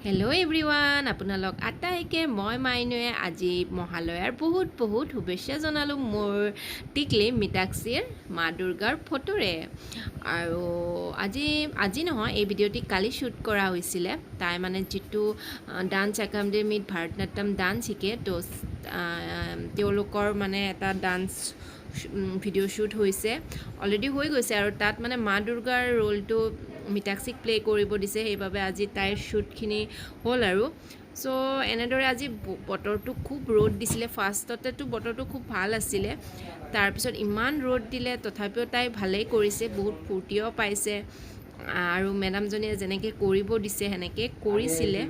Hello' everyone, আপোনালোক আটাইকে মই মাইনুৱে আজি মহালয়াৰ বহুত বহুত শুভেচ্ছা জনালোঁ মোৰ টিকলি মিতাক্ষীৰ মা দুৰ্গাৰ ফটোৰে। আৰু আজি আজি নহয়, এই ভিডিঅ'টি কালি শ্বুট কৰা হৈছিলে। তাই মানে যিটো ডান্স একাডেমীত ভাৰতনাট্যম ডান্স শিকে, তো তেওঁলোকৰ মানে এটা ডান্স ভিডিঅ' শ্বুট হৈছে, অলৰেডি হৈ গৈছে। আৰু তাত মানে মা দুৰ্গাৰ ৰোলটো মিতাক্ষীক প্লে' কৰিব দিছে, সেইবাবে আজি তাইৰ শ্বুটখিনি হ'ল। আৰু চ' এনেদৰে আজি বতৰটো খুব ৰ'দ দিছিলে। ফাৰ্ষ্টতেতো বতৰটো খুব ভাল আছিলে, তাৰপিছত ইমান ৰ'দ দিলে, তথাপিও তাই ভালেই কৰিছে, বহুত ফূৰ্তিও পাইছে। আৰু মেডামজনীয়ে যেনেকৈ কৰিব দিছে, সেনেকৈ কৰিছিলে।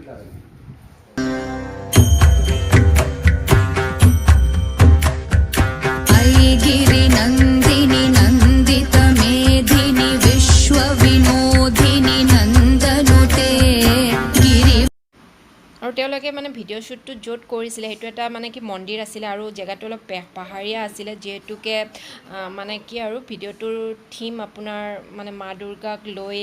गिरिनन्दिनि नन्दितमेधिनि विश्वविनोदिनि नन्दनुते गिरि আৰু তেওঁলোকে মানে ভিডিঅ' শ্বুটটো য'ত কৰিছিলে, সেইটো এটা মানে কি মন্দিৰ আছিলে আৰু জেগাটো অলপ পাহাৰীয়া আছিলে, যিহেতুকে মানে কি আৰু ভিডিঅ'টোৰ থিম আপোনাৰ মানে মা দুৰ্গাক লৈ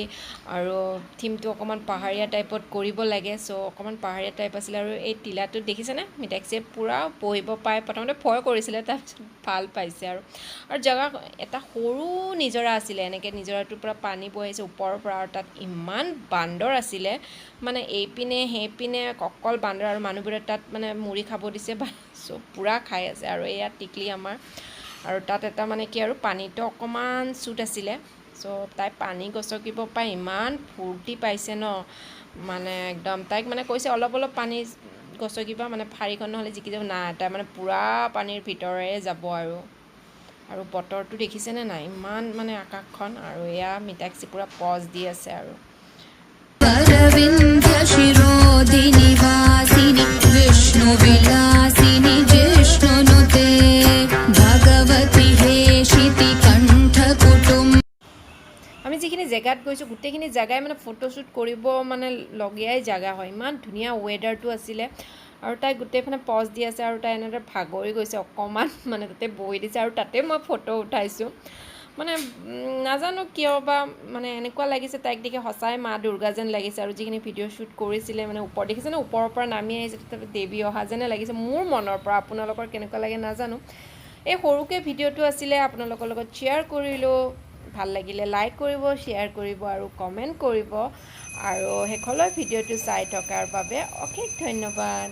আৰু থিমটো অকণমান পাহাৰীয়া টাইপত কৰিব লাগে। চ' অকণমান পাহাৰীয়া টাইপ আছিলে। আৰু এই টিলাটোত দেখিছেনে, মিতাক্ষীয়ে পূৰা বহিব পাই প্ৰথমতে ভয় কৰিছিলে, তাৰপিছত ভাল পাইছে। আৰু জেগা এটা সৰু নিজৰা আছিলে, এনেকৈ নিজৰাটোৰ পৰা পানী বৈ আহিছে ওপৰৰ পৰা। আৰু তাত ইমান বান্দৰ আছিলে, মানে এইপিনে সেইপিনে অকল বান্দৰ। আৰু মানুহবোৰে তাত মানে মুড়ি খাব দিছে, চ' পূৰা খাই আছে। আৰু এয়া টিকলি আমাৰ। আৰু তাত এটা মানে কি আৰু পানীটো অকণমান চুট আছিলে, চ' তাই পানী গচকিব পাই ইমান ফূৰ্তি পাইছে ন, মানে একদম তাইক মানে কৈছে, অলপ অলপ পানী গচকিবা, মানে শাৰীখন নহ'লে জিকি যাব। নাই, তাই মানে পূৰা পানীৰ ভিতৰেৰে যাব। আৰু বতৰটো দেখিছেনে নাই, ইমান মানে আকাশখন। আৰু এয়া মিতাক্ষী পূৰা পজ দি আছে। আৰু परविन्ध्यशिरोधिनिवासिनि विष्णुविलासिनि जिष्णुनुते भगवति हेशितिकण्ठकुटुम् আমি যিখিনি জেগাত গৈছোঁ, গোটেইখিনি জেগাই মানে ফটোশ্বুট কৰিব মানে লগীয়াই জেগা হয়। ইমান ধুনীয়া ৱেডাৰটো আছিলে। আৰু তাই গোটেইখনে পজ দি আছে আৰু তাই এনেদৰে ভাগৰি গৈছে অকণমান, মানে তাতে বহি দিছে আৰু তাতে মই ফটো উঠাইছোঁ। মানে নাজানো কিয় বা মানে এনেকুৱা লাগিছে, তাইক দেখি সঁচাই মা দুৰ্গা যেন লাগিছে। আৰু যিখিনি ভিডিঅ' শ্বুট কৰিছিলে, মানে ওপৰত দেখিছে ন, ওপৰৰ পৰা নামি আহিছে, তথাপি দেৱী অহা যেনে লাগিছে মোৰ মনৰ পৰা। আপোনালোকৰ কেনেকুৱা লাগে নাজানো। এই সৰুকৈ ভিডিঅ'টো আছিলে, আপোনালোকৰ লগত শ্বেয়াৰ কৰিলোঁ। ভাল লাগিলে লাইক কৰিব, শ্বেয়াৰ কৰিব আৰু কমেণ্ট কৰিব। আৰু শেষলৈ ভিডিঅ'টো চাই থকাৰ বাবে অশেষ ধন্যবাদ।